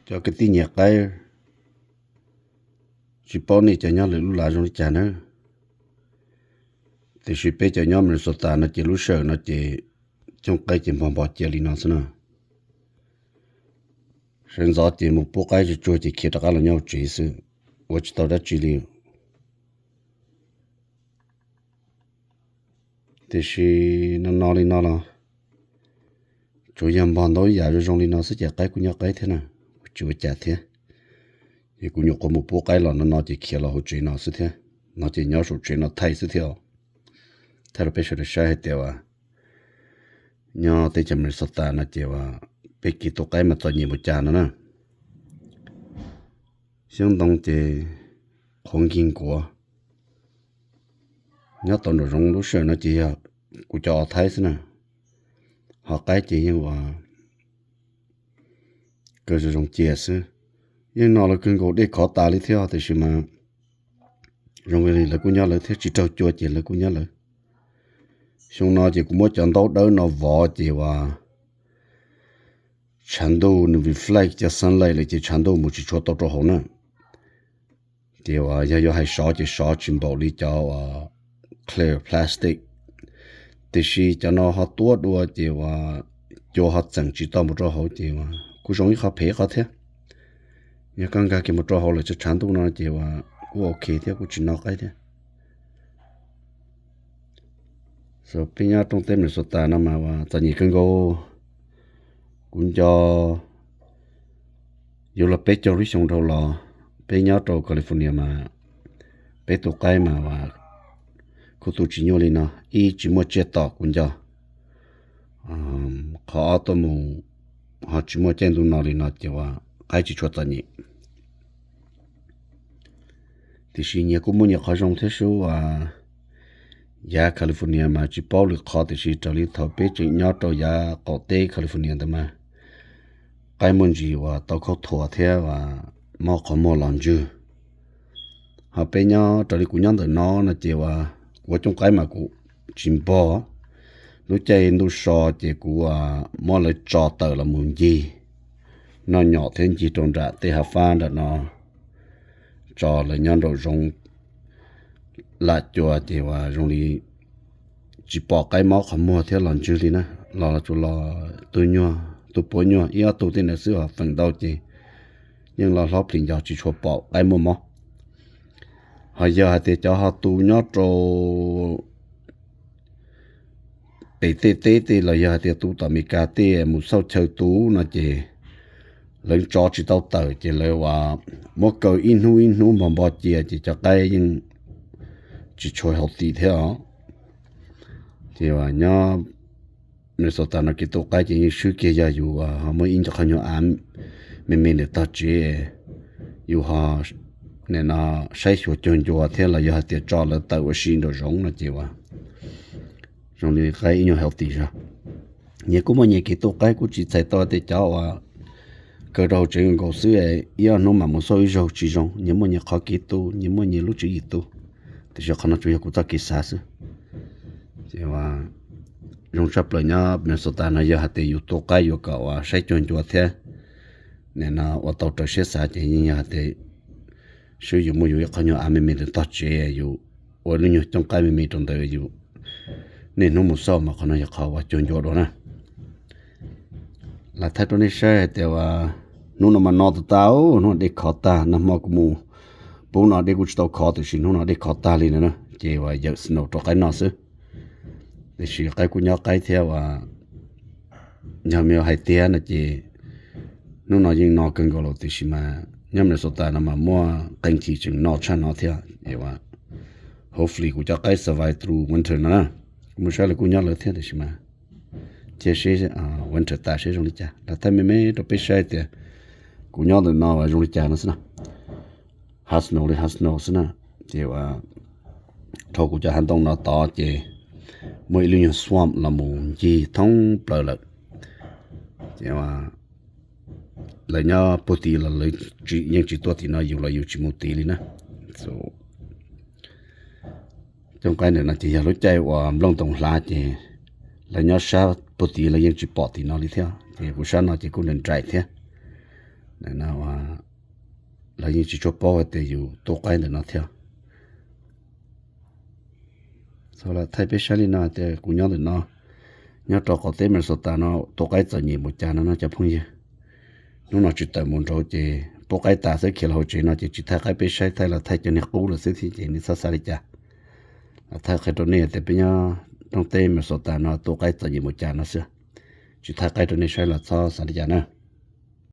Cov kwv tij nyiam qaib, tsis paub nej cov nyob lwm lub lav zoo li cas na, tiam sis peb cov nyob Minnesota no ces lub sij hawm no ces cooj qaib ces npog npog cia li no xwb na. Sawv ntxov ces mus pub qaib tsuag tsuag ces khiav rov qab los nyob hauv tsev xwb, ua tsis tau dab tsi li. Tiam sis no no li no los tsuas yog npog ntau ib yam zoo zoo li no xwb ces qaib kuj nyob qaib thiab na, kuj tsis ua cas thiab. Ces kuv nyuam qhuav mus pub qaib los no no ces khiav los hauv tsev no xwb thiab, no ces nyob saum tsev no thaij xwb thiab. Thaij rau peb sawv daws saib hais tias nyob teb chaws Minnesota no ces peb kev tu qaib mas txom nyem npaum cas no na. Xyoob ntoo ces qhuav nkig nkuav. Nyob tau nraum zoov lub sij hawm no ces yog kuv cov o thaib xwb na, ho qaib ces yeej ua kawg zoo zoo cia xwb. Yeej no lawv kawg nkaus, dej khov tas li thiab tiam sis mas zoo li lawv kuj nyob lawv thiab, tsis raug cua ces lawv kuj nyob lawv. Xyoo no ces kuv muab cov ntaub dawb no vov ces uas tshav ntuj nws reflect cov sunlight lawm ces tshav ntuj mus tsis tshua tau rau hauv na. Ces uas yog yuav hais sov ces sov tsis npaum li cov uas clear plastic, tiam sis cov no ho tuab dua ces uas cua ho txeem tsis tau mus rau hauv ces uas kuj zoo ib qho phem ib qho thiab. Yog koj nkag kiag mus rau hauv lawm tshav ntuj no ces uas kuj ok thiab, kuj tsis no qaib thiab. Peb nyob rooj teb Minnesota no mas uas txom nyem kawg nkaus. Kuv nco yuav luag peb caug lub xyoo dhau los, peb nyob rau California mas peb tu qaib mas uas kuj tu tsis nyuaj li no, ib tsis muaj tsiaj tom kuv nco. Qhov ob tuaj mus ho tsis muaj caij ntuj no li no ces uas qaib tsis tshua txom nyem. Tiam sis nyias kuj muaj nyias qhov zoo thiab sub uas yav California mas tsis paub lwm qhov, tiam sis raws li thaum peb tseem nyob rau yav qaum teb California ntawd mas qaib muaj ntsis uas tau khaub thuas thiab uas mob qhov muag los ntswg. Ho peb nyob, raws li kuv nyob ntawm no no ces uas kuv ua cooj qaib mas kuv tsis npog. Lub caij ntuj so ces kuv uas muab lawv tso tawm los mus ncig noj nyom thiab ncig rau nram tej hav fab nram no, tso lawv nyob nraum zoov lam cua ces uas zoo li tsis pom qaib mob qhov muag thiab los ntswg li na. Los tsuas los tu nyuag, tu puav nyuag ib ob tug tej ntawd xwb, ho feem ntau ces yeej los hlob plis nco tsis tshua pom qaib muaj mob. Ho yog hais tias cov ho tu nyob rau pem tej teb tej los yog hais tias tu tom Amelikas tej mus xauj chaw tu no ces lawv tso tsis tau tawm ces lawv uas muab kaw ib hnub ib hnub npog npog cia ces cov qaib yeej tsis tshua healthy thiab os. Ces uas nyob Minnesota no kev tu qaib ces yeej swb kiag yog yus ho muaj ib qho nyuag av me me ntawm tog tsev, yus ho nim no saib xyuas cuag ncua thiab los yog hais tias tso lawv tawm ua si nraum zoov no ces uas zoo li qaib ib nyuag healthy zog. Nyias kuj muaj nyias kev tu qaib, kuj tsis txhais tau tias cov uas kaw rau hauv tsev nkaus xwb ib ob hnub mam mus xauj ib zaug tsis zoo. Nyias muaj nyias qhov kev tu, nyias muaj nyias lub tswv yim tu, tiam sis qhov no tsuas yog kuv txoj kev xav xwb. Ces uas zoo tshaj plaws nyob Minnesota no yog hais tias yus tu qaib yuav kom uas saib cuag ncua thiab nim no ua tau raws siab xav ces yeej yog hais tias swb yus muaj yus ib qho nyuag av me me ntawm tog tsev, yus ua lub nyuag cooj qaib me me rau ntawd, yus niaj hnub mus xauj mas qhov no yog qhov uas cuag ncua dua na. Lam thaij rau nej saib hais tias uas hnub no mas no tas tas, hnub no dej khov tag, nag hmo kuv mus pub no dej kuj tsis tau khov, tiam sis hnub no dej khov tag li no na, ces uas yawm snow rau qaib noj xwb. Tiam sis qaib kuj nyob qaib thiab uas yog me hais tias no ces hnub no yeej no kawg nkaus lawm, tiam sis mas nyob Minnesota no mas muaj qee thiv tseem no tshaj no thiab. Hopefully kuv cov qaib survive through winter no na. Kuv mus saib lawv kuj nyob lawv thiab, tiam sis mas cia seb winter tas seb zoo li cas. Lam thaij me me rau peb saib tias kuv nyob ntawm no zoo li cas no xwb na. Hav snow li hav snow xwb na. Ces uas dhau kuv cov hav ntoo no tod ces muaj ib lub nyuag swamp los mus ncig thoob plaws lawm. Ces lawv nyob puag tid los lawv yeej tsis tuaj tim no, yus los yus tsis mus tid li na. Cooj qaib ntawm no ces yog lub caij uas nplooj ntoo hlav ces lawv nyob sab puag tid lawv yeej tsis pom tim no li thiab, ces kuv sab no ces kuj nraim nraim thiab. Lawv yeej tsis tshua paub hais tias yus tua qaib ntawm no thiab. Txhob lam thaij peb saib li no tias kuv nyob ntawm no, nyob rau qaum teb Minnesota no tua qaib txom nyem npaum cas no no cov phooj ywg. Hnub no tsis tawm mus nraud ces pub qaib tas xwb khiav los hauv tsev no ces tsis thaij qaib peb saib, thaij los thaij cov niag qub lawm xwb thiab ces nej txhob xav li cas. Los thaij qhia rau nej tias peb nyob rooj teb Minnesota no tua qaib txom nyem npaum cas no xwb. Tsis thaij qaib rau nej saib los txhob xav li cas na.